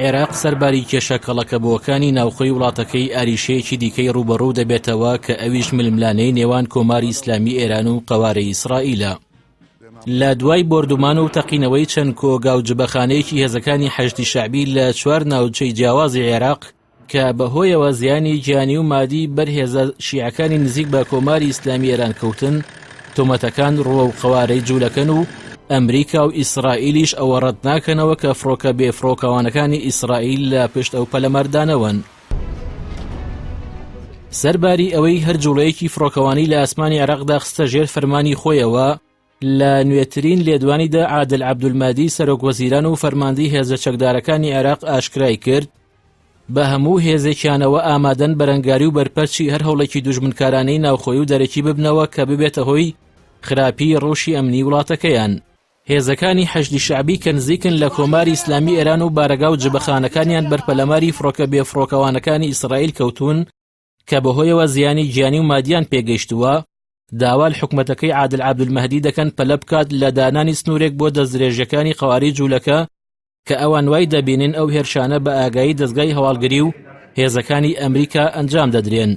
عێراق سەرباری کێشە کەڵەکەبووەکانی ناوخۆی وڵاتەکەی ئاریشەیەکی دیکەی ڕووبەڕوو دەبێتەوە کە ئەویش ململانێی نێوان کۆماری ئیسلامی ئێران و قەوارەی ئیسرائیلە. لە دوای بۆردومان و تەقینەوەی چەند کۆگا و جبەخانەیەکی هێزەکانی حەشدی شەعبی لە چوار ناوچەی جیاوازی عێراق کە بەهۆیەوە زیانی گیانی و مادی بەر هێزە شیعەکانی نزیک بە کۆماری ئیسلامی ئێران کەوتن، تۆمەتەکان ڕووەو قەوارەی جوولەکەن و ئەمریکا و ئیسرائیلیش ئەوە ڕەت ناکەنەوە کە فڕۆکە بێفڕۆکەوانەکانی ئیسرائیل لە پشت ئەو پەلەماردانەوەن. سەرباری ئەوەی هەر جوڵەیەکی فڕۆکەوانی لە ئاسمانی عێراقدا خستە ژێر فەرمانی خۆیەوە، لە نوێترین لێدوانیدا عادل عەبدولمەهدی سەرۆک وەزیران و فەرماندەی هێزە چەکدارەکانی عێراق ئاشکرای کرد، بە هەموو هێزێکیانەوە ئامادەن بەرەنگاری و بەرپەرچی هەر هەوڵێکی دوژمنکارانەی ناوخۆی و دەرەکی ببنەوە کە ببێتە هۆی خراپی ڕەوشی ئەمنی وڵاتەکەیان. هێزەکانی حەشدی شەعبی کە نزیکن لە کۆماری ئیسلامی ئێران و بارەگا و جبەخانەکانیان بەر پەلاماری فڕۆکە بێفڕۆکەوانەکانی ئیسرائیل کەوتوون کە بەهۆیەوە زیانی گیانی و مادیان پێگەیشتووە، داوا لە حکومەتەکەی عادل عەبدولمەهدی دەکەن پەلە بکات لە دانانی سنوورێک بۆ دەستدرێژیەکانی قەوارەی جوولەکە کە ئەوان وای دەبینن ئەو هێرشانە بە ئاگایی دەزگای هەواڵگری و هێزەکانی ئەمریکا ئەنجام دەدرێن.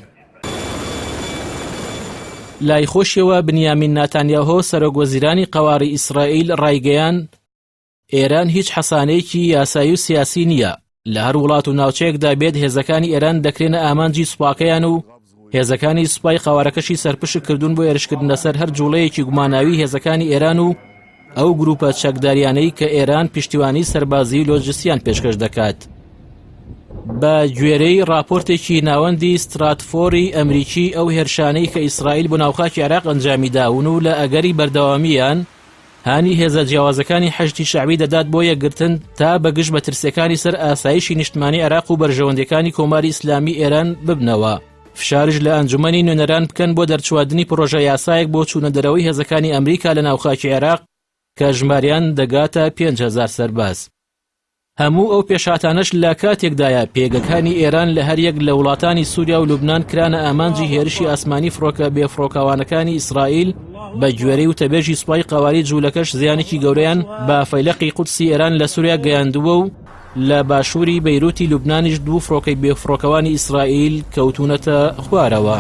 لای خۆشیەوە بنیامین ناتانیاهۆ سەرۆک وەزیرانی قەوارەی ئیسرائیل ڕایگەیاند، ئێران هیچ حەسانەیەکی یاسایی و سیاسی نییە، لە هەر وڵات و ناوچەیەکدا بێت هێزەکانی ئێران دەکرێنە ئامانجی سوپاکەیان و هێزەکانی سوپای قەوارەکەشی سەرپشک کردوون بۆ هێرشکردنە سەر هەر جوڵەیەکی گوماناوی هێزەکانی ئێران و ئەو گروپە چەکداریانەی کە ئێران پشتیوانی سەربازی و لۆجستیان پێشکەش دەکات. بە گوێرەی راپۆرتێکی ناوەندی ستراتفۆری ئەمریکی ئەو هێرشانەی کە ئیسرائیل بۆ ناوخاکی عێراق ئەنجامی داون و لە ئەگەری بەردەوامیان هانی هێزە جیاوازەکانی حەشدی شەعبی دەدات بۆ یەکگرتن تا بە گشت مەترسیەکانی سەر ئاسایشی نیشتمانی عێراق و بەرژەوەندیەکانی کۆماری ئیسلامی ئێران ببنەوە فشارش لە ئەنجومەنی نوێنەران بکەن بۆ دەرچواندنی پڕۆژە یاسایەک بۆ چوونە دەرەوەی هێزەکانی ئەمریکا لە ناوخاکی عێراق کە ژماریان دەگاتە 5000 سەرباز. هەموو ئەو پێشهاتانەش لە کاتێکدایە پێگەکانی ئێران لە هەریەک لە وڵاتانی سووریا و لوبناان کرانە ئامانجی هێرشی ئاسمانی فڕۆکە بێفڕۆکەوانەکانی ئیسرائیل بە گوێرەی وتەبێژی سوپای قەواری جوولەکەش زیانێکی گەورەیان بە فەیلەقی قودسی ئێران لە سووریا گەیاندووە و لە باشووری بەیروتی لوبنانیش دوو فڕۆکەی بێفڕۆکەوانی ئیسرائیل کەوتوونەتە خوارەوە.